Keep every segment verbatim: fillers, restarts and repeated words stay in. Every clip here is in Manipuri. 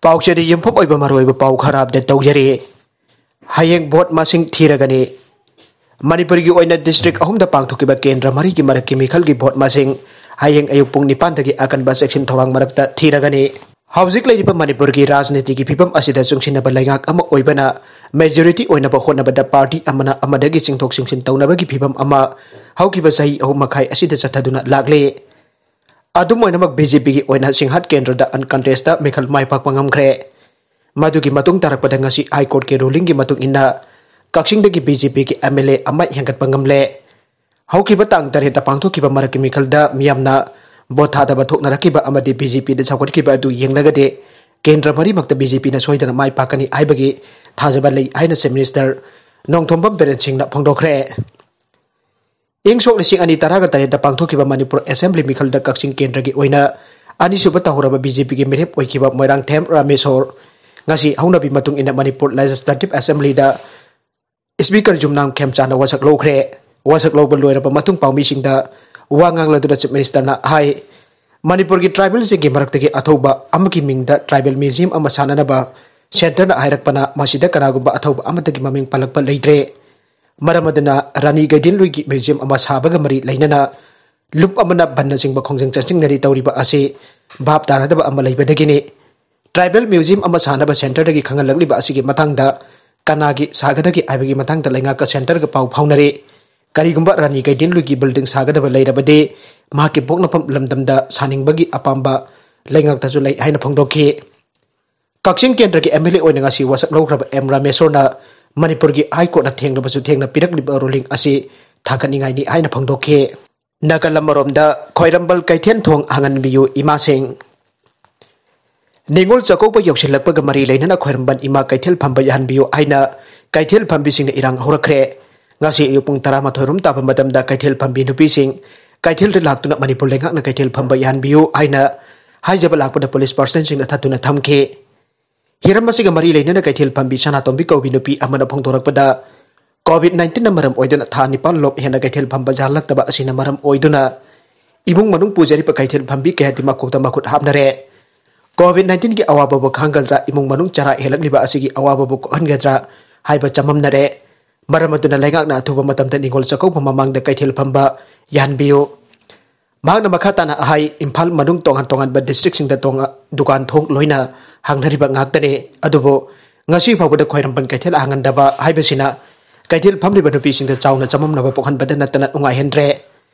ꯑꯣꯛꯆꯔꯤ ꯌꯨꯝꯐꯝ ꯑꯣꯏꯕ ꯃꯔꯨꯑꯣꯏꯕ ꯄꯥꯎ ꯈꯔ ꯑꯞꯗꯦꯠ ꯇꯧꯖꯔꯤ꯫ ꯍꯌꯦꯡ ꯚꯣꯠ ꯃꯁꯤꯡ ꯊꯤꯔꯒꯅꯤ꯫ ꯃꯅꯤꯄꯨꯔꯒꯤ ꯑꯣꯏꯅ ꯗꯤꯁꯇ꯭ꯔꯤꯛ ꯑꯍꯨꯝꯗ ꯄꯥꯡꯊꯣꯛꯈꯤꯕ ꯀꯦꯟꯗ꯭ꯔ ꯃꯔꯤꯒꯤ ꯃꯔꯛꯀꯤ ꯃꯤꯈꯜꯒꯤ ꯚꯣꯠ ꯃꯁꯤꯡ ꯍꯌꯦꯡ ꯑꯌꯨꯛ ꯄꯨꯡ ꯅꯤꯄꯥꯟꯗꯒꯤ ꯑꯀꯟꯕ ꯆꯦꯛꯁꯤꯟ ꯊꯧꯔꯥꯡ ꯃꯔꯛꯇ ꯊꯤꯔꯒꯅꯤ꯫ ꯍꯧꯖꯤꯛ ꯂꯩꯔꯤꯕ ꯃꯅꯤꯄꯨꯔꯒꯤ ꯔꯥꯖꯅꯤꯇꯤꯒꯤ ꯐꯤꯕꯝ ꯑꯁꯤꯗ ꯆꯨꯡꯁꯤꯟꯅꯕ ꯂꯩꯉꯥꯛ ꯑꯃ ꯑꯣꯏꯕꯅ ꯃꯦꯖꯣꯔꯤꯇꯤ ꯑꯣꯏꯅꯕ ꯍꯣꯠꯅꯕꯗ ꯄꯥꯔꯇꯤ ꯑꯃꯅ ꯑꯃꯗꯒꯤ ꯆꯤꯡꯊꯣꯛ ꯆꯤꯡꯁꯤꯟ ꯇꯧꯅꯕꯒꯤ ꯐꯤꯕꯝ ꯑꯃ ꯍꯧꯈꯤꯕ ꯆꯍꯤ ꯑꯍꯨꯝ ꯃꯈꯥꯏ ꯑꯁꯤꯗ ꯆꯠꯊꯗꯨꯅ ꯂꯥꯛꯂꯤ꯫ ꯑꯗꯨꯝ ꯑꯣꯏꯅꯃꯛ, ꯕꯤ ꯖꯦ ꯄꯤꯒꯤ ꯑꯣꯏꯅ ꯁꯤꯡꯍꯥꯠ ꯀꯦꯟꯗ꯭ꯔꯗ ꯑꯟꯀꯟꯇꯦꯁꯇ ꯃꯤꯈꯜ ꯃꯥꯏ ꯄꯥꯛꯄ ꯉꯝꯈ꯭ꯔꯦ꯫ ꯃꯗꯨꯒꯤ ꯃꯇꯨꯡ ꯇꯥꯔꯛꯄꯗ ꯉꯁꯤ ꯍꯥꯏ ꯀꯣꯔꯠꯀꯤ ꯔꯨꯂꯤꯡꯒꯤ ꯃꯇꯨꯡ ꯏꯟꯅ ꯀꯛꯆꯤꯡꯗꯒꯤ ꯕꯤ ꯖꯦ ꯄꯤꯒꯤ ꯑꯦꯝ ꯑꯦꯜ ꯑꯦ ꯑꯃ ꯍꯦꯟꯒꯠꯄ ꯉꯝꯂꯦ꯫ ꯍꯧꯈꯤꯕ ꯇꯥꯡ ꯇꯔꯦꯠꯇ ꯄꯥꯡꯊꯣꯛꯈꯤꯕ ꯃꯔꯛꯀꯤ ꯃꯤꯈꯜꯗ ꯃꯤꯌꯥꯝꯅ ꯚꯣꯠ ꯊꯥꯗꯕ ꯊꯣꯛꯅꯔꯛꯈꯤꯕ ꯑꯃꯗꯤ ꯕꯤ ꯖꯦ ꯄꯤꯗ ꯆꯥꯎꯈꯠꯈꯤꯕ ꯑꯗꯨ ꯌꯦꯡꯂꯒꯗꯤ ꯀꯦꯟꯗ꯭ꯔ ꯃꯔꯤꯃꯛꯇ ꯕꯤ ꯖꯦ ꯄꯤꯅ ꯁꯣꯏꯗꯅ ꯃꯥꯏ ꯄꯥꯛꯀꯅꯤ ꯍꯥꯏꯕꯒꯤ ꯊꯥꯖꯕ ꯂꯩ ꯍꯥꯏꯅ Chief Minister ꯅꯣꯡꯊꯣꯝꯕꯝ ꯕꯤꯔꯦꯟ ꯁꯤꯡꯅ ꯐꯣꯡꯗꯣꯛꯈ꯭ꯔꯦ꯫ ꯏꯪ ꯁꯣꯛ ꯂꯤꯁꯤꯡ ꯑꯅꯤ ꯇꯔꯥꯒ ꯇꯔꯦꯠꯇ ꯄꯥꯡꯊꯣꯛꯈꯤꯕ ꯃꯅꯤꯄꯨꯔ ꯑꯦꯁꯦꯝꯕ꯭ꯂꯤ ꯃꯤꯈꯜꯗ ꯀꯛꯆꯤꯡ ꯀꯦꯟꯗ꯭ꯔꯒꯤ ꯑꯣꯏꯅ ꯑꯅꯤꯁꯨꯕ ꯇꯧꯍꯧꯔꯕ ꯕꯤ ꯖꯦ ꯄꯤꯒꯤ ꯃꯤꯔꯦꯞ ꯑꯣꯏꯈꯤꯕ ꯃꯣꯏꯔꯥꯡꯊꯦꯝ ꯔꯥꯃꯦꯁꯣꯔ ꯉꯁꯤ ꯍꯧꯅꯕꯤ ꯃꯇꯨꯡ ꯏꯟꯅ ꯃꯅꯤꯄꯨꯔ Legislative Assemblyꯗ Speaker ꯌꯨꯝꯅꯥꯝ ꯈꯦꯝꯆꯥꯅ ꯋꯥꯁꯛ ꯂꯧꯈ꯭ꯔꯦ꯫ ꯋꯥꯁꯛ ꯂꯧꯕ ꯂꯣꯏꯔꯕ ꯃꯇꯨꯡ ꯄꯥꯎꯃꯤꯁꯤꯡꯗ ꯋꯥ ꯉꯥꯡꯂꯗꯨꯅ Chief Ministerꯅ ꯍꯥꯏ, ꯃꯅꯤꯄꯨꯔꯒꯤ tribalꯁꯤꯡꯒꯤ ꯃꯔꯛꯇꯒꯤ ꯑꯊꯧꯕ ꯑꯃꯒꯤ ꯃꯤꯡꯗ tribal museum ꯑꯃ ꯁꯥꯅꯅꯕ centreꯅ ꯍꯥꯏꯔꯛꯄꯅ ꯃꯁꯤꯗ ꯀꯅꯥꯒꯨꯝꯕ ꯑꯊꯧꯕ ꯑꯃꯠꯇꯒꯤ ꯃꯃꯤꯡ ꯄꯜꯂꯛꯄ ꯂꯩꯇ꯭ꯔꯦ꯫ ꯃꯔꯝ ꯑꯗꯨꯅ ꯔꯥꯅꯤ ꯒꯥꯏꯗꯤꯟꯂꯨꯏꯒꯤ museum ꯑꯃ ꯁꯥꯕꯒ ꯃꯔꯤ ꯂꯩꯅꯅ ꯂꯨꯞ ꯑꯃꯅ ꯕꯟꯅꯆꯤꯡꯕ ꯈꯣꯡꯖꯪ ꯆꯪꯁꯤꯟꯅꯔꯤ ꯇꯧꯔꯤꯕ ꯑꯁꯤ ꯚꯥꯞ ꯇꯥꯅꯗꯕ ꯑꯃ ꯂꯩꯕꯗꯒꯤꯅꯤ꯫ Tribal museum ꯑꯃ ꯁꯥꯅꯕ centreꯗꯒꯤ ꯈꯪꯍꯜꯂꯛꯂꯤꯕ ꯑꯁꯤꯒꯤ ꯃꯇꯥꯡꯗ ꯀꯅꯥꯒꯤ ꯁꯥꯒꯗꯒꯦ ꯍꯥꯏꯕꯒꯤ ꯃꯇꯥꯡꯗ ꯂꯩꯉꯥꯛꯀ centreꯒ ꯄꯥꯎ ꯐꯥꯎꯅꯔꯤ꯫ ꯀꯔꯤꯒꯨꯝꯕ ꯔꯥꯅꯤ ꯒꯥꯏꯗꯤꯟꯂꯨꯏꯒꯤ building ꯁꯥꯒꯗꯕ ꯂꯩꯔꯕꯗꯤ ꯃꯍꯥꯛꯀꯤ ꯄꯣꯛꯅꯐꯝ ꯂꯝꯗꯝꯗ ꯁꯥꯅꯤꯡꯕꯒꯤ ꯑꯄꯥꯝꯕ ꯂꯩꯉꯥꯛꯇꯁꯨ ꯂꯩ ꯍꯥꯏꯅ ꯐꯣꯡꯗꯣꯛꯈꯤ꯫ ꯀꯛꯆꯤꯡ ꯀꯦꯟꯗ꯭ꯔꯒꯤ ꯑꯦꯝ ꯑꯦꯜ ꯑꯦ ꯑꯣꯏꯅ ꯉꯁꯤ ꯋꯥꯁꯛ ꯂꯧꯈ꯭ꯔꯕ ꯑꯦꯝ ꯔꯥꯃꯦꯁꯣꯔꯅ ꯃꯅꯤꯄꯨꯔꯒꯤ ꯍꯥꯏ ꯀꯣꯔꯠꯅ ꯊꯦꯡꯂꯕꯁꯨ ꯊꯦꯡꯅ ꯄꯤꯔꯛꯂꯤꯕ ruling ꯑꯁꯤ ꯊꯥꯒꯠꯅꯤꯡꯉꯥꯏꯅꯤ ꯍꯥꯏꯅ ꯐꯣꯡꯗꯣꯛꯈꯤ꯫ ꯅꯥꯀꯜ ꯑꯃꯔꯣꯝꯗ ꯈ꯭ꯋꯥꯏꯔꯝꯕꯟ ꯀꯩꯊꯦꯜ ꯊꯣꯡ ꯍꯥꯡꯍꯟꯕꯤꯌꯨ ꯏꯃꯥꯁꯤꯡ꯫ ꯅꯤꯉꯣꯜ ꯆꯥꯛꯀꯧꯕ ꯌꯧꯁꯤꯜꯂꯛꯄꯒ ꯃꯔꯤ ꯂꯩꯅꯅ ꯈ꯭ꯋꯥꯏꯔꯝꯕꯟ ꯏꯃꯥ ꯀꯩꯊꯦꯜ ꯐꯝꯕ ꯌꯥꯍꯟꯕꯤꯌꯨ ꯍꯥꯏꯅ ꯀꯩꯊꯦꯜ ꯐꯝꯕꯤꯁꯤꯡꯅ ꯏꯔꯥꯡ ꯍꯧꯔꯛꯈ꯭ꯔꯦ꯫ ꯉꯁꯤ ꯑꯌꯨꯛ ꯄꯨꯡ ꯇꯔꯥꯃꯥꯊꯣꯏ ꯔꯣꯝ ꯇꯥꯕ ꯃꯇꯝꯗ ꯀꯩꯊꯦꯜ ꯐꯝꯕꯤ ꯅꯨꯄꯤꯁꯤꯡ ꯀꯩꯊꯦꯜꯗ ꯂꯥꯛꯇꯨꯅ ꯃꯅꯤꯄꯨꯔ ꯂꯩꯉꯥꯛꯅ ꯀꯩꯊꯦꯜ ꯐꯝꯕ ꯌꯥꯍꯟꯕꯤꯌꯨ ꯍꯥꯏꯅ ꯍꯥꯏꯖꯕ ꯂꯥꯛꯄꯗ police personꯁꯤꯡꯅ ꯊꯠꯇꯨꯅ ꯊꯝꯈꯤ꯫ ꯍꯤꯔꯝ ꯑꯁꯤꯒ ꯃꯔꯤ ꯂꯩꯅꯅ ꯀꯩꯊꯦꯜ ꯐꯝꯕꯤ ꯁꯅꯥꯇꯣꯝꯕꯤ ꯀꯧꯕꯤ ꯅꯨꯄꯤ ꯑꯃꯅ ꯐꯣꯡꯗꯣꯔꯛꯄꯗ, COVID nineteenꯅ ꯃꯔꯝ ꯑꯣꯏꯗꯨꯅ ꯊꯥ ꯅꯤꯄꯥꯟ ꯂꯣꯝ ꯍꯦꯟꯅ ꯀꯩꯊꯦꯜ ꯐꯝꯕ ꯌꯥꯍꯜꯂꯛꯇꯕ ꯑꯁꯤꯅ ꯃꯔꯝ ꯑꯣꯏꯗꯨꯅ ꯏꯃꯨꯡ ꯃꯅꯨꯡ ꯄꯨꯖꯔꯤꯕ ꯀꯩꯊꯦꯜ ꯐꯝꯕꯤ ꯀꯌꯥꯗꯤ ꯃꯀꯣꯛꯇ ꯃꯈꯨꯠ ꯍꯥꯞꯅꯔꯦ꯫ ꯀꯣꯚꯤꯗ ꯅꯥꯏꯟꯇꯤꯟꯒꯤ ꯑꯋꯥꯕꯕꯨ ꯈꯥꯡꯒꯗ꯭ꯔꯥ, ꯏꯃꯨꯡ ꯃꯅꯨꯡ ꯆꯔꯥ ꯍꯦꯜꯂꯛꯂꯤꯕ ꯑꯁꯤꯒꯤ ꯑꯋꯥꯕꯕꯨ ꯀꯣꯛꯍꯟꯒꯗ꯭ꯔꯥ ꯍꯥꯏꯕ ꯆꯃꯝꯅꯔꯦ꯫ ꯃꯔꯝ ꯑꯗꯨꯅ ꯂꯩꯉꯥꯛꯅ ꯑꯊꯨꯕ ꯃꯇꯝꯗ ꯅꯤꯉꯣꯜ ꯆꯥꯛꯀꯧꯕ ꯃꯃꯥꯡꯗ ꯀꯩꯊꯦꯜ ꯐꯝꯕ ꯌꯥꯍꯟꯕꯤꯌꯨ꯫ ꯃꯍꯥꯛꯅ ꯃꯈꯥ ꯇꯥꯅ ꯍꯥꯏ, ꯏꯝꯐꯥꯜ ꯃꯅꯨꯡ ꯇꯣꯉꯥꯟ ꯇꯣꯉꯥꯟꯕ districtꯁꯤꯡꯗ ꯇꯣꯉꯥꯟ-, ꯗꯨꯀꯥꯟ ꯊꯣꯡ ꯂꯣꯏꯅ ꯍꯥꯡꯅꯔꯤꯕ ꯉꯥꯛꯇꯅꯤ, ꯑꯗꯨꯕꯨ ꯉꯁꯤ ꯐꯥꯎꯕꯗ ꯈ꯭ꯋꯥꯏꯔꯝꯕꯟ ꯀꯩꯊꯦꯜ ꯍꯥꯡꯍꯟꯗꯕ ꯍꯥꯏꯕꯁꯤꯅ ꯀꯩꯊꯦꯜ ꯐꯝꯂꯤꯕ ꯅꯨꯄꯤꯁꯤꯡꯗ ꯆꯥꯎꯅ ꯆꯃꯝꯅꯕ ꯄꯣꯛꯍꯟꯕꯗ ꯅꯠꯇꯅ ꯅꯨꯡꯉꯥꯏꯍꯟꯗ꯭ꯔꯦ꯫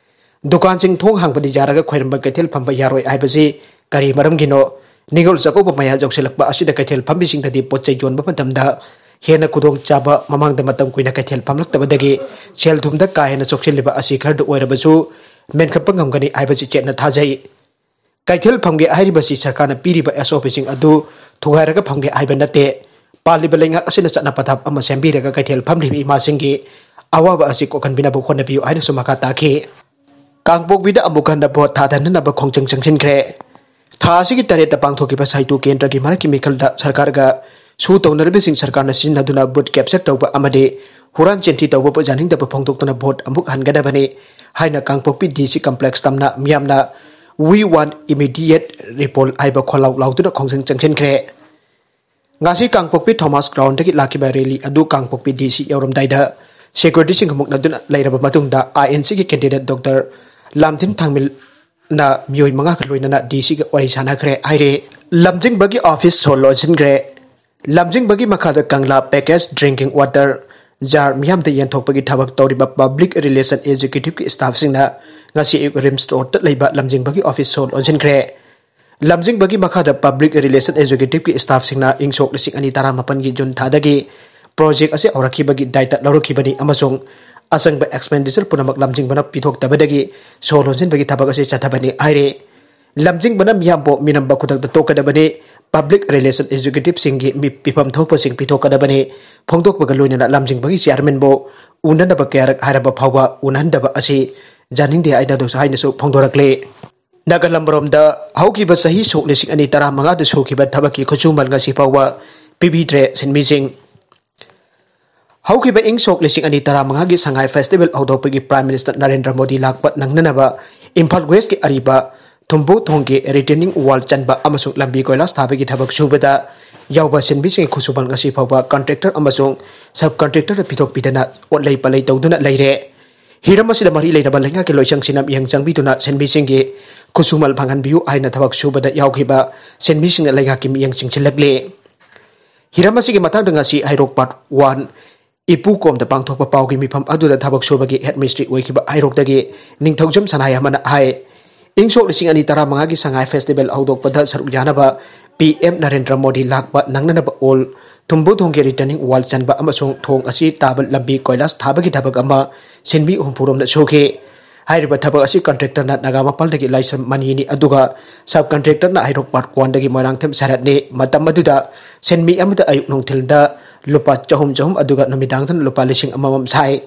ꯗꯨꯀꯥꯟꯁꯤꯡ ꯊꯣꯡ ꯍꯥꯡꯕꯗꯤ ꯌꯥꯔꯒ ꯈ꯭ꯋꯥꯏꯔꯝꯕꯟ ꯀꯩꯊꯦꯜ ꯐꯝꯕ ꯌꯥꯔꯣꯏ ꯍꯥꯏꯕꯁꯤ ꯀꯔꯤ ꯃꯔꯝꯒꯤꯅꯣ? ꯅꯤꯉꯣꯜ ꯆꯥꯛꯀꯧꯕ ꯃꯌꯥ ꯌꯧꯁꯤꯜꯂꯛꯄ ꯑꯁꯤꯗ ꯀꯩꯊꯦꯜ ꯐꯝꯕꯤꯁꯤꯡꯗꯗꯤ ꯄꯣꯠ ꯆꯩ ꯌꯣꯟꯕ ꯃꯇꯝꯗ ꯍꯦꯟꯅ ꯈꯨꯗꯣꯡꯆꯥꯕ, ꯃꯃꯥꯡꯗ ꯃꯇꯝ ꯀꯨꯏꯅ ꯀꯩꯊꯦꯜ ꯐꯝꯂꯛꯇꯕꯗꯒꯤ ꯁꯦꯜ ꯊꯨꯝꯗ ꯀꯥ ꯍꯦꯟꯅ ꯆꯣꯛꯁꯤꯜꯂꯤꯕ ꯑꯁꯤ ꯈꯔꯗ ꯑꯣꯏꯔꯕꯁꯨ ꯃꯦꯟꯈꯠꯄ ꯉꯝꯒꯅꯤ ꯍꯥꯏꯕꯁꯤ ꯆꯦꯠꯅ ꯊꯥꯖꯩ꯫ ꯀꯩꯊꯦꯜ ꯐꯝꯒꯦ ꯍꯥꯏꯔꯤꯕꯁꯤ ꯁꯔꯀꯥꯔꯅ ꯄꯤꯔꯤꯕ SOPꯁꯤꯡ ꯑꯗꯨ ꯊꯨꯒꯥꯏꯔꯒ ꯐꯝꯒꯦ ꯍꯥꯏꯕ ꯅꯠꯇꯦ꯫ ꯄꯥꯜꯂꯤꯕ ꯂꯩꯉꯥꯛ ꯑꯁꯤꯅ ꯆꯠꯅ ꯄꯊꯥꯞ ꯑꯃ ꯁꯦꯝꯕꯤꯔꯒ ꯀꯩꯊꯦꯜ ꯐꯝꯂꯤꯕ ꯏꯃꯥꯁꯤꯡꯒꯤ ꯑꯋꯥꯕ ꯑꯁꯤ ꯀꯣꯛꯍꯟꯕꯤꯅꯕ ꯍꯣꯠꯅꯕꯤꯌꯨ ꯍꯥꯏꯅꯁꯨ ꯃꯈꯥ ꯇꯥꯈꯤ꯫ ꯀꯥꯡꯄꯣꯛꯄꯤꯗ ꯑꯃꯨꯛ ꯍꯟꯅ ꯚꯣꯠ ꯊꯥꯗꯅꯅꯕ ꯈꯣꯡꯖꯪ ꯆꯪꯁꯤꯟꯈ꯭ꯔꯦ꯫ ꯊꯥ ꯑꯁꯤꯒꯤ ꯇꯔꯦꯠꯇ ꯄꯥꯡꯊꯣꯛꯈꯤꯕ ꯁꯥꯏꯇꯣ ꯀꯦꯟꯗ꯭ꯔꯒꯤ ꯃꯔꯛꯀꯤ ꯃꯤꯈꯜꯗ ꯁꯔꯀꯥꯔꯒ ꯁꯨ ꯇꯧꯅꯔꯤꯕꯁꯤꯡ ꯁꯔꯀꯥꯔꯅ ꯁꯤꯖꯤꯟꯅꯗꯨꯅ ꯕꯨꯠ capture ꯇꯧꯕ ꯑꯃꯗꯤ ꯍꯨꯔꯥꯟ ꯆꯤꯟꯊꯤ ꯇꯧꯕꯕꯨ ꯌꯥꯅꯤꯡꯗꯕ ꯐꯣꯡꯗꯣꯛꯇꯨꯅ ꯚꯣꯠ ꯑꯃꯨꯛ ꯍꯟꯒꯗꯕꯅꯤ ꯍꯥꯏꯅ ꯀꯥꯡꯄꯣꯛꯄꯤ DC complex ꯇꯝꯅ ꯃꯤꯌꯥꯝꯅ "We want immediate report" ꯍꯥꯏꯕ ꯈꯣꯜꯂꯥꯎ ꯂꯥꯎꯗꯨꯅ ꯈꯣꯡꯖꯪ ꯆꯪꯁꯤꯟꯈ꯭ꯔꯦ꯫ ꯉꯁꯤ ꯀꯥꯡꯄꯣꯛꯄꯤ ꯊꯣꯃꯥꯁ groundꯗꯒꯤ ꯂꯥꯛꯈꯤꯕ rally ꯑꯗꯨ ꯀꯥꯡꯄꯣꯛꯄꯤ DC ꯌꯧꯔꯝꯗꯥꯏꯗ securityꯁꯤꯡꯒ ꯃꯨꯛꯅꯗꯨꯅ ꯂꯩꯔꯕ ꯃꯇꯨꯡꯗ INCꯒꯤ candidate Doctor ꯂꯥꯝꯊꯤꯟ ꯊꯥꯡꯃꯤꯜꯅ ꯃꯤꯑꯣꯏ ꯃꯉꯥꯒ ꯂꯣꯏꯅꯅ DCꯒ ꯋꯥꯔꯤ ꯁꯥꯟꯅꯈ꯭ꯔꯦ ꯍꯥꯏꯔꯦ꯫ ꯂꯝꯖꯤꯡꯕꯒꯤ office ꯁꯣ ꯂꯣꯟꯁꯤꯟꯈ꯭ꯔꯦ꯫ ꯂꯝꯖꯤꯡꯕꯒꯤ ꯃꯈꯥꯗ ꯀꯪꯂꯥ package drinking water jar ꯃꯤꯌꯥꯝꯗ ꯌꯦꯟꯊꯣꯛꯄꯒꯤ ꯊꯕꯛ ꯇꯧꯔꯤꯕ public relation executiveꯀꯤ staffꯁꯤꯡꯅ ꯉꯁꯤ ꯑꯌꯨꯛ RIMS roadꯇ ꯂꯩꯕ ꯂꯝꯖꯤꯡꯕꯒꯤ office ꯁꯣ ꯂꯣꯟꯁꯤꯟꯈ꯭ꯔꯦ꯫ ꯂꯝꯖꯤꯡꯕꯒꯤ ꯃꯈꯥꯗ public relation executiveꯀꯤ staffꯁꯤꯡꯅ ꯏꯪ ꯁꯣꯛ ꯂꯤꯁꯤꯡ ꯑꯅꯤ ꯇꯔꯥꯃꯥꯄꯟꯒꯤ June ꯊꯥꯗꯒꯤ project ꯑꯁꯤ ꯍꯧꯔꯛꯈꯤꯕꯒꯤ ꯗꯥꯏꯇ ꯂꯧꯔꯛꯈꯤꯕꯅꯤ ꯑꯃꯁꯨꯡ ꯑꯆꯪꯕ expenditure ꯄꯨꯝꯅꯃꯛ ꯂꯝꯖꯤꯡꯕꯅ ꯄꯤꯊꯣꯛꯇꯕꯗꯒꯤ ꯁꯣ ꯂꯣꯟꯁꯤꯟꯕꯒꯤ ꯊꯕꯛ ꯑꯁꯤ ꯆꯠꯊꯕꯅꯤ ꯍꯥꯏꯔꯤ꯫ ꯂꯝꯖꯤꯡꯕꯅ ꯃꯤꯌꯥꯝꯕꯨ ꯃꯤꯅꯝꯕ ꯈꯨꯗꯛꯇ ꯇꯣꯛꯀꯗꯕꯅꯤ꯫ Public relation executiveꯁꯤꯡꯒꯤ ꯃꯤ ꯄꯤꯐꯝ ꯊꯣꯛꯄꯁꯤꯡ ꯄꯤꯊꯣꯛꯀꯗꯕꯅꯤ꯫ ꯐꯣꯡꯗꯣꯛꯄꯒ ꯂꯣꯏꯅꯅ ꯂꯝꯖꯤꯡꯕꯒꯤ chairmanꯕꯨ ꯎꯅꯅꯕ ꯀꯌꯥꯔꯛ ꯍꯥꯏꯔꯕ ꯐꯥꯎꯕ ꯎꯅꯍꯟꯗꯕ ꯑꯁꯤ ꯌꯥꯅꯤꯡꯗꯦ ꯍꯥꯏꯅ-, ꯍꯥꯏꯅꯁꯨ ꯐꯣꯡꯗꯣꯔꯛꯂꯤ꯫ ꯅꯥꯒꯥꯂꯝꯕꯔꯣꯝꯗ ꯍꯧꯈꯤꯕ ꯆꯍꯤ ꯁꯣꯛ ꯂꯤꯁꯤꯡ ꯑꯅꯤ ꯇꯔꯥꯃꯉꯥꯗ ꯁꯨꯈꯤꯕ ꯊꯕꯛꯀꯤ ꯈꯨꯠꯁꯨꯃꯟ ꯉꯁꯤ ꯐꯥꯎꯕ ꯄꯤꯕꯤꯗ꯭ꯔꯦ ꯁꯤꯟꯃꯤꯁꯤꯡ꯫ ꯍꯧꯈꯤꯕ ꯏꯪ ꯁꯣꯛ ꯂꯤꯁꯤꯡ ꯑꯅꯤ ꯇꯔꯥꯃꯉꯥꯒꯤ ꯁꯉꯥꯏ festival ꯍꯧꯗꯣꯛꯄꯒꯤ Prime Minister Narendra Modi ꯂꯥꯛꯄ ꯅꯪꯅꯅꯕ ꯏꯝꯐꯥꯜ Westꯀꯤ ꯑꯔꯤꯕ ꯊꯨꯝꯕꯨ ꯊꯣꯡꯒꯤ retaining wall ꯆꯟꯕ ꯑꯃꯁꯨꯡ ꯂꯝꯕꯤ ꯀꯣꯏꯂꯥꯁ ꯊꯥꯕꯒꯤ ꯊꯕꯛ ꯁꯨꯕꯗ ꯌꯥꯎꯕ ꯁꯤꯟꯃꯤꯁꯤꯡꯒꯤ ꯈꯨꯠꯁꯨꯃꯟ ꯉꯁꯤ ꯐꯥꯎꯕ contractor ꯑꯃꯁꯨꯡ sub contractor ꯄꯤꯊꯣꯛꯄꯤꯗꯅ ꯑꯣꯠꯂꯩ ꯄꯂꯩ ꯇꯧꯗꯨꯅ ꯂꯩꯔꯦ꯫ ꯍꯤꯔꯝ ꯑꯁꯤꯗ ꯃꯔꯤ ꯂꯩꯅꯕ ꯂꯩꯉꯥꯛꯀꯤ ꯂꯣꯏꯁꯪꯁꯤꯡꯅ ꯃꯤꯠꯌꯦꯡ ꯆꯪꯕꯤꯗꯨꯅ ꯁꯤꯟꯃꯤꯁꯤꯡꯒꯤ ꯈꯨꯠꯁꯨꯃꯟ ꯐꯪꯍꯟꯕꯤꯌꯨ ꯍꯥꯏꯅ ꯊꯕꯛ ꯁꯨꯕꯗ ꯌꯥꯎꯈꯤꯕ ꯁꯤꯟꯃꯤꯁꯤꯡꯅ ꯂꯩꯉꯥꯛꯀꯤ ꯃꯤꯠꯌꯦꯡ ꯆꯤꯡꯁꯤꯜꯂꯛꯂꯤ꯫ ꯍꯤꯔꯝ ꯑꯁꯤꯒꯤ ꯃꯇꯥꯡꯗ ꯉꯁꯤ ꯍꯩꯔꯣꯛ part one ꯏꯄꯨ ꯀꯣꯝꯗ ꯄꯥꯡꯊꯣꯛꯄ ꯄꯥꯎꯒꯤ ꯃꯤꯐꯝ ꯑꯗꯨꯗ ꯊꯕꯛ ꯁꯨꯕꯒꯤ head ꯃꯤꯁꯇ꯭ꯔꯤ ꯑꯣꯏꯈꯤꯕ ꯍꯩꯔꯣꯛꯇꯒꯤ ꯅꯤꯡꯊꯧꯖꯝ ꯁꯅꯥꯌꯥꯝꯕꯅ ꯍꯥꯏ, ꯏꯪ ꯁꯣꯛ ꯂꯤꯁꯤꯡ ꯑꯅꯤ ꯇꯔꯥꯃꯉꯥꯒꯤ ꯁꯉꯥꯏ festival ꯍꯧꯗꯣꯛꯄꯗ ꯁꯔꯨꯛ ꯌꯥꯅꯕ P M ꯅꯔꯦꯟꯗ꯭ꯔ ꯃꯣꯗꯤ ꯂꯥꯛꯄ ꯅꯪꯅꯅꯕ ꯑꯣꯜ ꯊꯨꯝꯕꯨ ꯊꯣꯡꯒꯤ retaining wall ꯆꯟꯕ ꯑꯃꯁꯨꯡ ꯊꯣꯡ ꯑꯁꯤ ꯇꯥꯕ ꯂꯝꯕꯤ ꯀꯣꯏꯂꯥꯁ ꯊꯥꯕꯒꯤ ꯊꯕꯛ ꯑꯃ ꯁꯤꯟꯃꯤ ꯍꯨꯝꯐꯨꯔꯣꯝꯅ ꯁꯨꯈꯤ꯫ ꯍꯥꯏꯔꯤꯕ ꯊꯕꯛ ꯑꯁꯤ contractorꯅ ꯅꯥꯒꯥ ꯃꯄꯥꯜꯗꯒꯤ ꯂꯥꯏꯁ꯭ꯔꯝ ꯃꯅꯤꯅꯤ, ꯑꯗꯨꯒ sub contractorꯅ ꯍꯩꯔꯣꯛ part oneꯗꯒꯤ ꯃꯣꯏꯔꯥꯡꯊꯦꯝ ꯁꯔꯠꯅꯤ꯫ ꯃꯇꯝ ꯑꯗꯨꯗ ꯁꯤꯟꯃꯤ ꯑꯃꯗ ꯑꯌꯨꯛ ꯅꯨꯡꯊꯤꯜꯗ ꯂꯨꯄꯥ ꯆꯍꯨꯝ ꯆꯍꯨꯝ, ꯑꯗꯨꯒ ꯅꯨꯃꯤꯗꯥꯡꯗꯅ ꯂꯨꯄꯥ ꯂꯤꯁꯤꯡ ꯑꯃꯃꯝ ꯁꯥꯏ꯫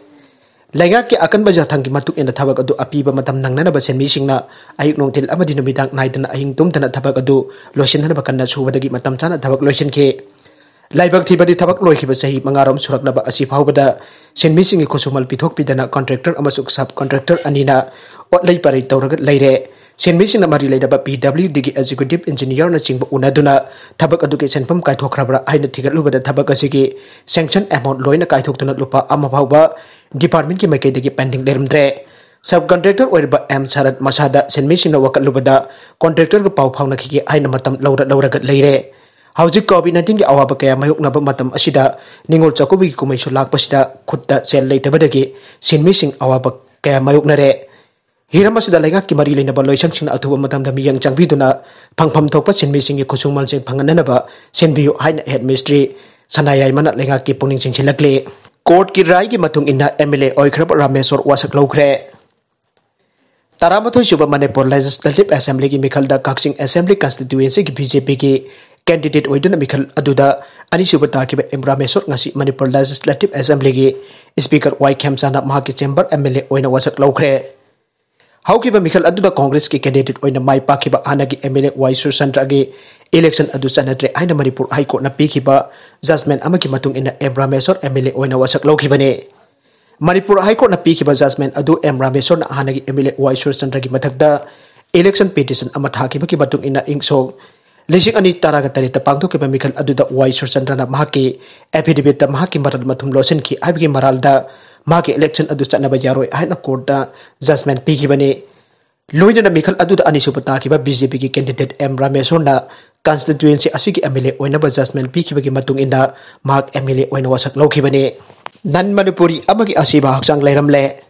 ꯂꯩꯉꯥꯛꯀꯤ ꯑꯀꯟꯕ ꯌꯥꯊꯪꯒꯤ ꯃꯇꯨꯡ ꯏꯟꯅ ꯊꯕꯛ ꯑꯗꯨ ꯑꯄꯤꯕ ꯃꯇꯝ ꯅꯪꯅꯅꯕ ꯁꯤꯟꯃꯤꯁꯤꯡꯅ ꯑꯌꯨꯛ ꯅꯨꯡꯊꯤꯜ ꯑꯃꯗꯤ ꯅꯨꯃꯤꯗꯥꯡ ꯅꯥꯏꯗꯅ ꯑꯍꯤꯡ ꯇꯨꯝꯗꯅ ꯊꯕꯛ ꯑꯗꯨ ꯂꯣꯏꯁꯤꯟꯅꯅꯕ ꯀꯟꯅ ꯁꯨꯕꯗꯒꯤ ꯃꯇꯝ ꯆꯥꯅ ꯊꯕꯛ ꯂꯣꯏꯁꯤꯟꯈꯤ꯫ ꯂꯥꯏꯕꯛ ꯊꯤꯕꯗꯤ ꯊꯕꯛ ꯂꯣꯏꯈꯤꯕ ꯆꯍꯤ ꯃꯉꯥꯔꯣꯝ ꯁꯨꯔꯛꯂꯕ ꯑꯁꯤ ꯐꯥꯎꯕꯗ ꯁꯤꯟꯃꯤꯁꯤꯡꯒꯤ ꯈꯨꯠꯁꯨꯃꯜ ꯄꯤꯊꯣꯛꯄꯤꯗꯅ contractor ꯑꯃꯁꯨꯡ sub contractor ꯑꯅꯤꯅ ꯑꯣꯠꯂꯩ ꯄꯥꯔꯩ ꯇꯧꯔꯒ ꯂꯩꯔꯦ꯫ ꯁꯤꯟꯃꯤꯁꯤꯡꯅ ꯃꯔꯤ ꯂꯩꯅꯕ PWDꯒꯤ executive engineerꯅꯆꯤꯡꯕ ꯎꯅꯗꯨꯅ ꯊꯕꯛ ꯑꯗꯨꯒꯤ ꯁꯦꯟꯐꯝ ꯀꯥꯏꯊꯣꯛꯈ꯭ꯔꯕ꯭ꯔꯥ ꯍꯥꯏꯅ ꯊꯤꯒꯠꯂꯨꯕꯗ ꯊꯕꯛ ꯑꯁꯤꯒꯤ sanction amount ꯂꯣꯏꯅ ꯀꯥꯏꯊꯣꯛꯇꯨꯅ ꯂꯨꯄꯥ ꯑꯃ ꯐꯥꯎꯕ departmentꯀꯤ ꯃꯥꯏꯀꯩꯗꯒꯤ pending ꯂꯩꯔꯝꯗ꯭ꯔꯦ꯫ Sub contractor ꯑꯣꯏꯔꯤꯕ M ꯁꯔꯠ ꯃꯁꯥꯗ ꯁꯤꯟꯃꯤꯁꯤꯡꯅ ꯋꯥꯀꯠꯂꯨꯕꯗ contractorꯒ ꯄꯥꯎ ꯐꯥꯎꯅꯈꯤꯒꯦ ꯍꯥꯏꯅ ꯃꯇꯝ ꯂꯧꯔ ꯂꯧꯔꯒ ꯂꯩꯔꯦ꯫ ꯍꯧꯖꯤꯛ COVID nineteenꯒꯤ ꯑꯋꯥꯕ ꯀꯌꯥ ꯃꯥꯌꯣꯛꯅꯕ ꯃꯇꯝ ꯑꯁꯤꯗ ꯅꯤꯉꯣꯜ ꯆꯥꯛꯀꯧꯕꯒꯤ ꯀꯨꯝꯍꯩꯁꯨ ꯂꯥꯛꯄꯁꯤꯗ ꯈꯨꯠꯇ ꯁꯦꯜ ꯂꯩꯇꯕꯗꯒꯤ ꯁꯤꯟꯃꯤꯁꯤꯡ ꯑꯋꯥꯕ ꯀꯌꯥ ꯃꯥꯌꯣꯛꯅꯔꯦ꯫ ꯍꯤꯔꯝ ꯑꯁꯤꯗ ꯂꯩꯉꯥꯛꯀꯤ ꯃꯔꯤ ꯂꯩꯅꯕ ꯂꯣꯏꯁꯪꯁꯤꯡꯅ ꯑꯊꯨꯕ ꯃꯇꯝꯗ ꯃꯤꯠꯌꯦꯡ ꯆꯪꯕꯤꯗꯨꯅ ꯐꯪꯐꯝ ꯊꯣꯛꯄ ꯁꯤꯟꯃꯤꯁꯤꯡꯒꯤ ꯈꯨꯠꯁꯨꯃꯜꯁꯤꯡ ꯐꯪꯍꯟꯅꯅꯕ ꯁꯤꯟꯕꯤꯌꯨ ꯍꯥꯏꯅ head ꯃꯤꯁꯇ꯭ꯔꯤ ꯁꯅꯥꯌꯥꯏꯃꯅ ꯂꯩꯉꯥꯛꯀꯤ ꯄꯨꯛꯅꯤꯡ ꯆꯤꯡꯁꯤꯜꯂꯛꯂꯤ꯫ Courtꯀꯤ ꯔꯥꯏꯒꯤ ꯃꯇꯨꯡ ꯏꯟꯅ MLA ꯑꯣꯏꯈ꯭ꯔꯕ ꯔꯥꯃꯦꯁꯣꯔ ꯋꯥꯁꯛ ꯂꯧꯈ꯭ꯔꯦ꯫ ꯇꯔꯥꯃꯥꯊꯣꯏ ꯁꯨꯕ ꯃꯅꯤꯄꯨꯔ Legislative Assemblyꯒꯤ ꯃꯤꯈꯜꯗ ꯀꯛꯆꯤꯡ Assembly Constituencyꯒꯤ BJPꯒꯤ candidate ꯑꯣꯏꯗꯨꯅ ꯃꯤꯈꯜ ꯑꯗꯨꯗ ꯑꯅꯤꯁꯨꯕ ꯇꯥꯈꯤꯕ M ꯔꯥꯃꯦꯁꯣꯔ ꯉꯁꯤ ꯃꯅꯤꯄꯨꯔ Legislative Assemblyꯒꯤ Speaker ꯋꯥꯏ ꯈꯦꯝꯆꯥꯅ ꯃꯍꯥꯛꯀꯤ chamber MLA ꯑꯣꯏꯅ ꯋꯥꯁꯛ ꯂꯧꯈ꯭ꯔꯦ꯫ ꯍꯧꯈꯤꯕ ꯃꯤꯈꯜ ꯑꯗꯨꯗ Congressꯀꯤ candidate ꯑꯣꯏꯅ ꯃꯥꯏ ꯄꯥꯛꯈꯤꯕ ꯍꯥꯟꯅꯒꯤ MLA ꯋꯥꯏ ꯁꯨꯔꯆꯟꯗ꯭ꯔꯒꯤ election ꯑꯗꯨ ꯆꯠꯅꯗ꯭ꯔꯦ ꯍꯥꯏꯅ ꯃꯅꯤꯄꯨꯔ High Courtꯅ ꯄꯤꯈꯤꯕ judgment ꯑꯃꯒꯤ ꯃꯇꯨꯡ ꯏꯟꯅ M ꯔꯥꯃꯦꯁꯣꯔ MLA ꯑꯣꯏꯅ ꯋꯥꯁꯛ ꯂꯧꯈꯤꯕꯅꯤ꯫ ꯃꯅꯤꯄꯨꯔ High Courtꯅ ꯄꯤꯈꯤꯕ judgment ꯑꯗꯨ M ꯔꯥꯃꯦꯁꯣꯔꯅ ꯍꯥꯟꯅꯒꯤ MLA ꯋꯥꯏ ꯁꯨꯔꯆꯟꯗ꯭ꯔꯒꯤ ꯃꯊꯛꯇ election petition ꯑꯃ ꯊꯥꯈꯤꯕꯒꯤ ꯃꯇꯨꯡ ꯏꯟꯅ ꯏꯪ ꯁꯣꯛ ꯂꯤꯁꯤꯡ ꯑꯅꯤ ꯇꯔꯥꯒ ꯇꯔꯦꯠꯇ ꯄꯥꯡꯊꯣꯛꯈꯤꯕ ꯃꯤꯈꯜ ꯑꯗꯨꯗ ꯋꯥꯏ ꯁꯨꯔꯆꯟꯗ꯭ꯔꯅ ꯃꯍꯥꯛꯀꯤ affidavitꯇ ꯃꯍꯥꯛꯀꯤ ꯃꯔꯜ ꯃꯊꯨꯝ ꯂꯣꯠꯁꯤꯟꯈꯤ ꯍꯥꯏꯕꯒꯤ ꯃꯔꯥꯜꯗ ꯃꯍꯥꯛꯀꯤ election ꯑꯗꯨ ꯆꯠꯅꯕ ꯌꯥꯔꯣꯏ ꯍꯥꯏꯅ courtꯇ judgment ꯄꯤꯈꯤꯕꯅꯤ꯫ ꯂꯣꯏꯅꯅ ꯃꯤꯈꯜ ꯑꯗꯨꯗ ꯑꯅꯤꯁꯨꯕ ꯇꯥꯈꯤꯕ BJPꯒꯤ candidate M ꯔꯥꯃꯦꯁꯣꯔꯅ constituency ꯑꯁꯤꯒꯤ MLA ꯑꯣꯏꯅꯕ judgment ꯄꯤꯈꯤꯕꯒꯤ ꯃꯇꯨꯡ ꯏꯟꯅ ꯃꯍꯥꯛ MLA ꯑꯣꯏꯅ ꯋꯥꯁꯛ ꯂꯧꯈꯤꯕꯅꯤ꯫ Non Manipuri ꯑꯃꯒꯤ ꯑꯁꯤꯕ ꯍꯛꯆꯥꯡ ꯂꯩꯔꯝꯂꯦ꯫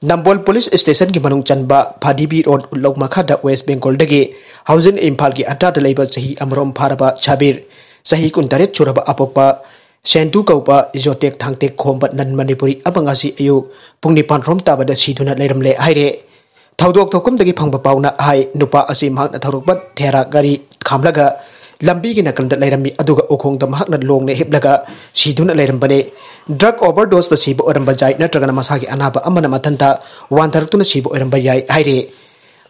ꯅꯝꯕꯣꯜ police stationꯒꯤ ꯃꯅꯨꯡ ꯆꯟꯕ ꯐꯥꯗꯤꯕꯤ road ꯎꯠꯂꯧ ꯃꯈꯥꯗ West Bengalꯗꯒꯤ ꯍꯧꯖꯤꯛ ꯏꯝꯐꯥꯜꯒꯤ ꯑꯇꯥꯗ ꯂꯩꯕ ꯆꯍꯤ ꯑꯃꯔꯣꯝ ꯐꯥꯔꯕ ꯁꯥꯕꯤꯔ, ꯆꯍꯤ ꯀꯨꯟꯇꯔꯦꯠ ꯁꯨꯔꯕ ꯑꯄꯣꯛꯄ ꯁꯦꯟꯗꯨ ꯀꯧꯕ ꯌꯣꯇꯦꯛ ꯊꯥꯡꯇꯦꯛ ꯈꯣꯝꯕ non Manipuri ꯑꯃ ꯉꯁꯤ ꯑꯌꯨꯛ ꯄꯨꯡ ꯅꯤꯄꯥꯟ ꯔꯣꯝ ꯇꯥꯕꯗ ꯁꯤꯗꯨꯅ ꯂꯩꯔꯝꯂꯦ ꯍꯥꯏꯔꯦ꯫ ꯊꯧꯗꯣꯛ ꯊꯣꯛꯐꯝꯗꯒꯤ ꯐꯪꯕ ꯄꯥꯎꯅ ꯍꯥꯏ, ꯅꯨꯄꯥ ꯑꯁꯤ ꯃꯍꯥꯛꯅ ꯊꯧꯔꯛꯄ ꯊꯦꯔꯥ ꯒꯥꯔꯤ ꯈꯥꯝꯂꯒ ꯂꯝꯕꯤꯒꯤ ꯅꯥꯀꯟꯗ ꯂꯩꯔꯝꯃꯤ, ꯑꯗꯨꯒ ꯎꯈꯣꯡꯗ ꯃꯍꯥꯛꯅ ꯂꯣꯡꯅ ꯍꯤꯞꯂꯒ ꯁꯤꯗꯨꯅ ꯂꯩꯔꯝꯕꯅꯤ꯫ Drug overdoseꯇ ꯁꯤꯕ ꯑꯣꯏꯔꯝꯕ ꯌꯥꯏ, ꯅꯠꯇ꯭ꯔꯒꯅ ꯃꯁꯥꯒꯤ ꯑꯅꯥꯕ ꯑꯃꯅ ꯃꯊꯟꯇ ꯋꯥꯟꯊꯔꯛꯇꯨꯅ ꯁꯤꯕ ꯑꯣꯏꯔꯝꯕ ꯌꯥꯏ ꯍꯥꯏꯔꯤ꯫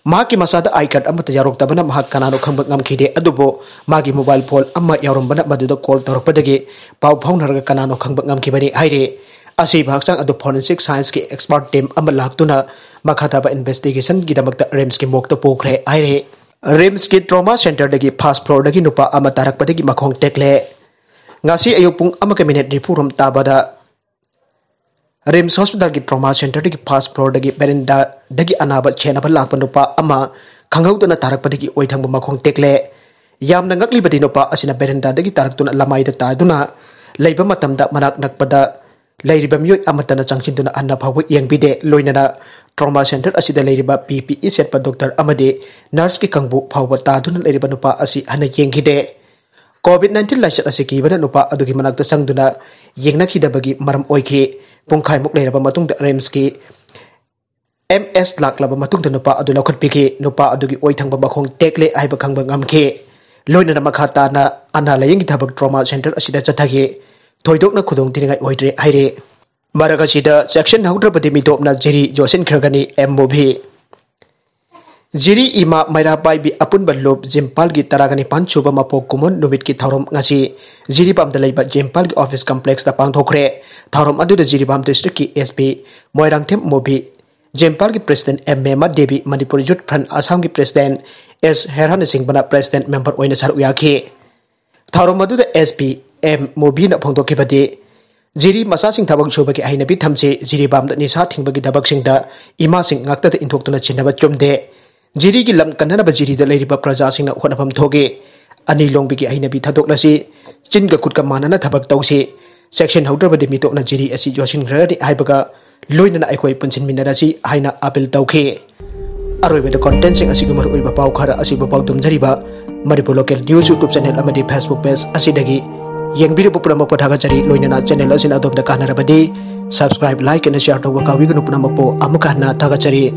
ꯃꯍꯥꯛꯀꯤ ꯃꯁꯥꯗ I card ꯑꯃꯠꯇ ꯌꯥꯎꯔꯛꯇꯕꯅ ꯃꯍꯥꯛ ꯀꯅꯥꯅꯣ ꯈꯪꯕ ꯉꯝꯈꯤꯗꯦ, ꯑꯗꯨꯕꯨ ꯃꯥꯒꯤ mobile phone ꯑꯃ ꯌꯥꯎꯔꯝꯕꯅ ꯃꯗꯨꯗ call ꯇꯧꯔꯛꯄꯗꯒꯤ ꯄꯥꯎ ꯐꯥꯎꯅꯔꯒ ꯀꯅꯥꯅꯣ ꯈꯪꯕ ꯉꯝꯈꯤꯕꯅꯤ ꯍꯥꯏꯔꯤ꯫ ꯑꯁꯤꯕ ꯍꯛꯆꯥꯡ ꯑꯗꯨ forensic scienceꯀꯤ expert team ꯑꯃ ꯂꯥꯛꯇꯨꯅ ꯃꯈꯥ ꯇꯥꯕ investigationꯒꯤꯗꯃꯛꯇ RIMSꯀꯤ morgueꯇ ꯄꯨꯈ꯭ꯔꯦ ꯍꯥꯏꯔꯤ꯫ RIMSꯀꯤ trauma centreꯗꯒꯤ first floorꯗꯒꯤ ꯅꯨꯄꯥ ꯑꯃ ꯇꯥꯔꯛꯄꯗꯒꯤ ꯃꯈꯣꯡ ꯇꯦꯛꯂꯦ꯫ ꯉꯁꯤ ꯑꯌꯨꯛ ꯄꯨꯡ ꯑꯃꯒ minute ꯅꯤꯐꯨ ꯔꯣꯝ ꯇꯥꯕꯗ RIMS hospitalꯒꯤ trauma centreꯗꯒꯤ first floorꯗꯒꯤ verandaꯗꯒꯤ ꯑꯅꯥꯕ ꯁꯦꯟꯅꯕ ꯂꯥꯛꯄ ꯅꯨꯄꯥ ꯑꯃ ꯈꯪꯍꯧꯗꯅ ꯇꯥꯔꯛꯄꯗꯒꯤ ꯑꯣꯏꯊꯪꯕ ꯃꯈꯣꯡ ꯇꯦꯛꯂꯦ꯫ ꯌꯥꯝꯅ ꯉꯛꯂꯤꯕꯗꯤ ꯅꯨꯄꯥ ꯑꯁꯤꯅ verandaꯗꯒꯤ ꯇꯥꯔꯛꯇꯨꯅ ꯂꯃꯥꯏꯗ ꯇꯥꯗꯨꯅ ꯂꯩꯕ ꯃꯇꯝꯗ ꯃꯅꯥꯛ ꯅꯛꯄꯗ ꯂꯩꯔꯤꯕ ꯃꯤꯑꯣꯏ ꯑꯃꯠꯇꯅ ꯆꯪꯁꯤꯟꯗꯨꯅ ꯍꯟꯅ ꯐꯥꯎꯕ ꯌꯦꯡꯕꯤꯗꯦ꯫ ꯂꯣꯏꯅꯅ trauma centre ꯑꯁꯤꯗ ꯂꯩꯔꯤꯕ PPE ꯁꯦꯠꯄ doctor ꯑꯃꯗꯤ nurseꯀꯤ ꯀꯥꯡꯕꯨ ꯐꯥꯎꯕ ꯇꯥꯗꯨꯅ ꯂꯩꯔꯤꯕ ꯅꯨꯄꯥ ꯑꯁꯤ ꯍꯟꯅ ꯌꯦꯡꯈꯤꯗꯦ꯫ COVID nineteen ꯂꯥꯏꯆꯠ ꯑꯁꯤ ꯀꯤꯕꯅ ꯅꯨꯄꯥ ꯑꯗꯨꯒꯤ ꯃꯅꯥꯛꯇ ꯆꯪꯗꯨꯅ ꯌꯦꯡꯅꯈꯤꯗꯕꯒꯤ ꯃꯔꯝ ꯑꯣꯏꯈꯤ꯫ ꯄꯨꯡꯈꯥꯏꯃꯨꯛ ꯂꯩꯔꯕ ꯃꯇꯨꯡꯗ RIMSꯀꯤ MS ꯂꯥꯛꯂꯕ ꯃꯇꯨꯡꯗ ꯅꯨꯄꯥ ꯑꯗꯨ ꯂꯧꯈꯠꯄꯤꯈꯤ꯫ ꯅꯨꯄꯥ ꯑꯗꯨꯒꯤ ꯑꯣꯏꯊꯪꯕ ꯃꯈꯣꯡ ꯇꯦꯛꯂꯦ ꯍꯥꯏꯕ ꯈꯪꯕ ꯉꯝꯈꯤ꯫ ꯂꯣꯏꯅꯅ ꯃꯈꯥ ꯇꯥꯅ ꯑꯅꯥ ꯂꯥꯌꯦꯡꯒꯤ ꯊꯕꯛ trauma centre ꯑꯁꯤꯗ ꯆꯠꯊꯈꯤ꯫ ꯊꯣꯏꯗꯣꯛꯅ ꯈꯨꯗꯣꯡꯊꯤꯅꯤꯡꯉꯥꯏ ꯑꯣꯏꯗ꯭ꯔꯦ ꯍꯥꯏꯔꯤ꯫ ꯃꯔꯛ ꯑꯁꯤꯗ ꯆꯦꯛꯁꯤꯟꯍꯧꯗ꯭ꯔꯕꯗꯤ ꯃꯤꯇꯣꯞꯅ ꯖꯤꯔꯤ ꯌꯣꯠꯁꯤꯟꯈ꯭ꯔꯒꯅꯤ꯫ M movie꯫ ꯖꯤꯔꯤ ꯏꯃꯥ ꯃꯩꯔꯥ ꯄꯥꯏꯕꯤ ꯑꯄꯨꯟꯕ ꯂꯨꯞ ꯖꯤꯝꯄꯥꯜꯒꯤ ꯇꯔꯥꯒ ꯅꯤꯄꯥꯟ ꯁꯨꯕ ꯃꯄꯣꯛ ꯀꯨꯝꯑꯣꯟ ꯅꯨꯃꯤꯠꯀꯤ ꯊꯧꯔꯝ ꯉꯁꯤ ꯖꯤꯔꯤꯕꯥꯝꯗ ꯂꯩꯕ ꯖꯤꯝꯄꯥꯜꯒꯤ office complexꯇ ꯄꯥꯡꯊꯣꯛꯈ꯭ꯔꯦ꯫ ꯊꯧꯔꯝ ꯑꯗꯨꯗ ꯖꯤꯔꯤꯕꯥꯝ districtꯀꯤ SP ꯃꯣꯏꯔꯥꯡꯊꯦꯝ ꯃꯣꯕꯤ, ꯖꯦꯝꯄꯥꯜꯒꯤ president M Mema Devi, Manipur youth front ꯑꯁꯥꯝꯒꯤ ꯄ꯭ꯔꯦꯁꯤꯗꯦꯟꯠ ꯑꯦꯁ ꯍꯦꯔꯥꯅꯆꯤꯡꯕꯅ ꯄ꯭ꯔꯦꯁꯤꯗꯦꯟꯠ ꯃꯦꯝꯕꯔ ꯑꯣꯏꯅ ꯁꯔꯨꯛ ꯌꯥꯈꯤ꯫ ꯊꯧꯔꯝ ꯑꯗꯨꯗ ꯑꯦꯁ ꯄꯤ ꯑꯦꯝ ꯃꯨꯕꯤꯅ ꯐꯣꯡꯗꯣꯛꯈꯤꯕꯗꯤ, ꯖꯤꯔꯤ ꯃꯆꯥꯁꯤꯡ ꯊꯕꯛ ꯁꯨꯕꯒꯤ ꯍꯩꯅꯕꯤ ꯊꯝꯁꯤ, ꯖꯤꯔꯤꯕꯥꯝꯗ ꯅꯤꯁꯥ ꯊꯤꯡꯕꯒꯤ ꯊꯕꯛꯁꯤꯡꯗ ꯏꯃꯥꯁꯤꯡ ꯉꯥꯛꯇꯗ ꯏꯟꯊꯣꯛꯇꯨꯅ ꯆꯤꯟꯅꯕ ꯆꯨꯝꯗꯦ꯫ ꯖꯤꯔꯤꯒꯤ ꯂꯝ ꯀꯟꯅꯅꯕ ꯖꯤꯔꯤꯗ ꯂꯩꯔꯤꯕ ꯄ꯭ꯔꯖꯥꯁꯤꯡꯅ ꯍꯣꯠꯅꯐꯝ ꯊꯣꯛꯏ꯫ ꯑꯅꯤ ꯂꯣꯡꯕꯤꯒꯤ ꯍꯩꯅꯕꯤ ꯊꯥꯗꯣꯛꯂꯁꯤ, ꯆꯤꯟꯒ ꯈꯨꯠꯀ ꯃꯥꯟꯅꯅ ꯊꯕꯛ ꯇꯧꯁꯤ꯫ ꯆꯦꯛꯁꯤꯟꯍꯧꯗ꯭ꯔꯕꯗꯤ ꯃꯤꯇꯣꯞꯅ ꯖꯤꯔꯤ ꯑꯁꯤ ꯌꯣꯠꯁꯤꯟꯈ꯭ꯔꯅꯤ ꯍꯥꯏꯕꯒ ꯂꯣꯏꯅꯅ ꯑꯩꯈꯣꯏ ꯄꯨꯟꯁꯤꯟꯃꯤꯟꯅꯔꯁꯤ ꯍꯥꯏꯅ ꯑꯥꯄꯤꯜ ꯇꯧꯈꯤ꯫ ꯑꯔꯣꯏꯕꯗ ꯀꯣꯟꯇꯦꯟꯠꯁꯤꯡ ꯑꯁꯤꯒꯨꯝꯕ ꯃꯔꯨꯑꯣꯏꯕ ꯄꯥꯎ ꯈꯔ ꯑꯁꯤꯕꯨ ꯄꯥꯎꯗꯝꯖꯔꯤꯕ Manipur local news YouTube channel ꯑꯃꯗꯤ ꯐꯦꯁꯕꯨꯛ ꯄꯦꯖ ꯑꯁꯤꯗꯒꯤ ꯌꯦꯡꯕꯤꯔꯤꯕ ꯄꯨꯝꯅꯃꯛꯄꯨ ꯊꯥꯒꯠꯆꯔꯤ꯫ ꯂꯣꯏꯅꯅ ꯆꯦꯅꯦꯜ ꯑꯁꯤꯅ ꯑꯗꯣꯝꯗ ꯀꯥꯟꯅꯔꯕꯗꯤ subscribe, like ꯑꯃꯗꯤ share ꯇꯧꯕ ꯀꯥꯎꯕꯤꯒꯅꯨ꯫ ꯄꯨꯝꯅꯃꯛꯄꯨ ꯑꯃꯨꯛꯀ ꯍꯟꯅ ꯊꯥꯒꯠꯆꯔꯤ꯫